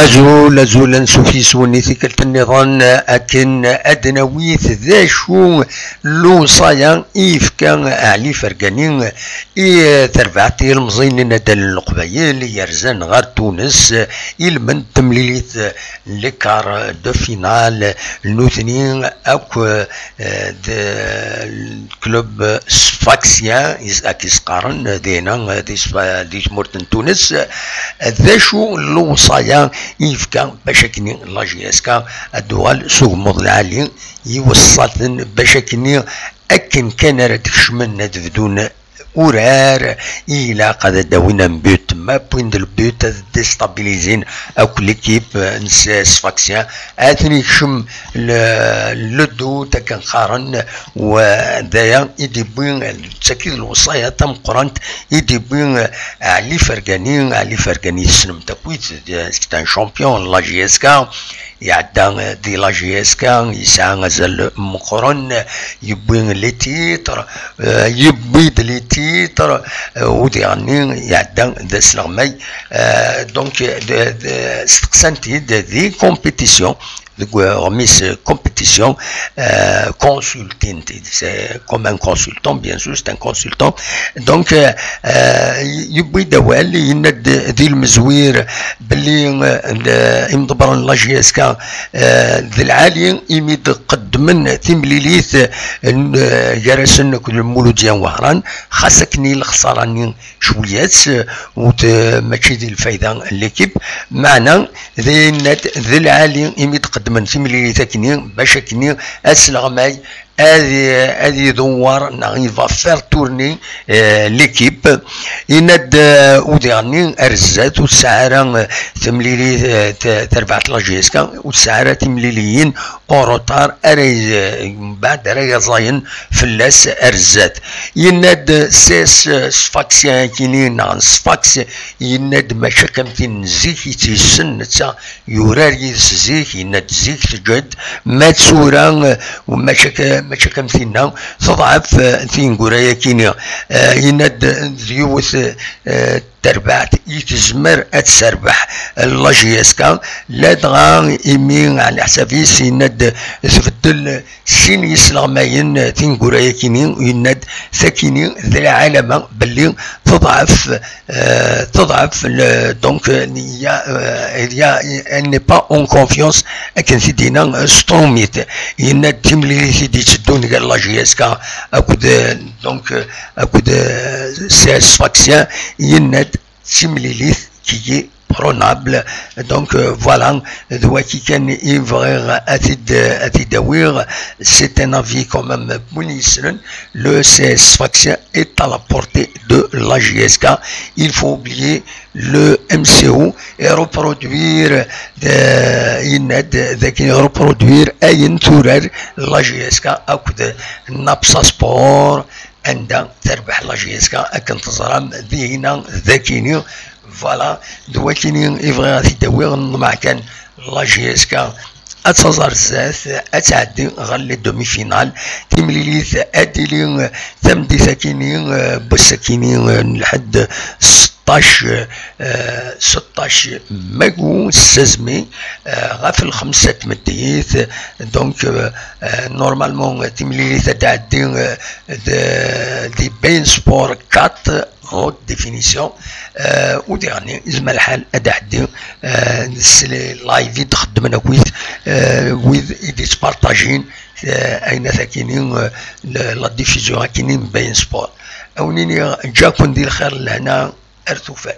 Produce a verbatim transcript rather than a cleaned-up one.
Azul, azul, ansuf yes-wen i tikkelt nniḍen, akken ad d-nawi d acu n lewṣaya i yefka Ɛli Fergani i terbaɛt ilemẓiyen n Adal n Leqbayel yerzan ɣer Tunes, ilmend n temlilit n les quarts de finale, nutni akk, eh, d club sfaksyen, is-, ad k-isqaren dinna, eh, di Sfa-, di tmurt n Tunes. Eh, d acu n lewṣaya i yefka bac akken la J S K ad d-tuɣal s ugemmuḍ lɛali, i weṣṣaten bac akken akken kan ara d-kecmen ad bdun urar, ilaq ad d-awin un but, ma wwin-d le but ad déstabilizin akk l'équipe n s-, sfaksyen, ad ten-ikcem le, le doute akken qqaren, u d aya i d-iwwi, d tagi d lewṣaya tameqqrant i d-iwwi Ɛli Fergani. Ɛli Fergani tessnem-t akk, c'est un champion n la J S K, iɛedda di la J S K, yesɛa azal meqqren, yewwi les titres, euh, yewwi-d les titres, euh, u diɣenni iɛedda d asleɣmay. Euh, donc, de, de, steqsan-t-id di compétition, deg uɣmis compétition, euh, consultant, c'est comme un consultant, bien sûr, c'est un consultant. Donc, euh, euh, yewwi-d awal, yenna-d di lmezwir belli, euh, imḍebbren n la J S K, euh, d lɛali imi d-qeddmen timlilit, euh, gar-asen akked Lmuludya n Wehran, xas akken i lexsara-nni cwiyat, euh, u d-, mačči di lfayda n l'équipe, meɛna d yenna-d d lɛali imi d-qeddmen timlilit akkenni, bac akkenni asleɣmay ad, ad idewwer, neɣ il va faire tourner, euh, l'équipe. Yenna-d, euh, u diɣenni ar zdat ur tesɛi ara, euh, temlilit, euh, t-, terbaɛt la J S K, ur tesɛi ara timliliyin en retard ara y-, mbeɛd ara yaẓayen fell-as ar zdat. Yenna-d, euh, c'est, euh, sfaksyen akkenni, neɣ n sfaks, yenna-d mačči akka am tin n zik i tt-yessen netta, yurar yid-s zik, yenna-d zik teǧǧed, ma d tura, eh, mačči akka, mačči akka am tinna, teḍɛef, eh, tineggura-yakini. Eh, yenna-d d yiwet, eh, terbaɛt i tezmer ad terbeḥ la J S K, ladɣa imi ɛla ḥsab-is yenna-d tbeddel sin yisleɣmayen tineggura-yakini, yenna-d takini d lɛalama belli teḍɛef, euh, teḍɛef, le, donc, euh, il y a, euh, il y a, elle n'est pas en confiance akken t-id-yenna, euh, s trumit. Yenna-d timlilit i d-itteddun gar la J S K akked, euh, donc, euh, akked, euh, s-, sfaksyen, yenna-d d timlilit qui est prenable. Donc, euh, voilà, d waki kan i bɣiɣ ad t-id-, ad t-id-awiɣ. C'est un avis quand même n win yessnen. Le C S sfaksyen est à la portée de la J S K. Il faut oublier le M C O et reproduire, euh, yenna-d d akken reproduire ayen turar la J S K akked Napsa Sport, anda terbeḥ la J S K akken teẓram dihina d akini. Voilà, d wakini i bɣiɣ ad t-id-awiɣ, nḍmeɛ kan la J S K ad taẓ ar zdat, ad tɛeddi ɣer les demi-finales. Timlilit ad d-tili, eh, tameddit akini, eh, n wass akini, eh, n lḥedd seṭṭac, eh, seṭṭac mayu s azmi, eh, ɣef lxemsa n tmeddit. Donc, eh, eh, normalement, eh, timlilit ad d-tɛeddi, eh, d, di Bein Sport quatre, haute définition, eh, u diɣenni yezmer lḥal ad d-tɛeddi, eh, s les live i d-xeddmen akkit, eh, wid i d-yettpartajin, eh, ayen akini, eh, la, la diffusion akini n Bein Sport. A wen-iniɣ ǧǧaken di lxir n lehna ar tufat.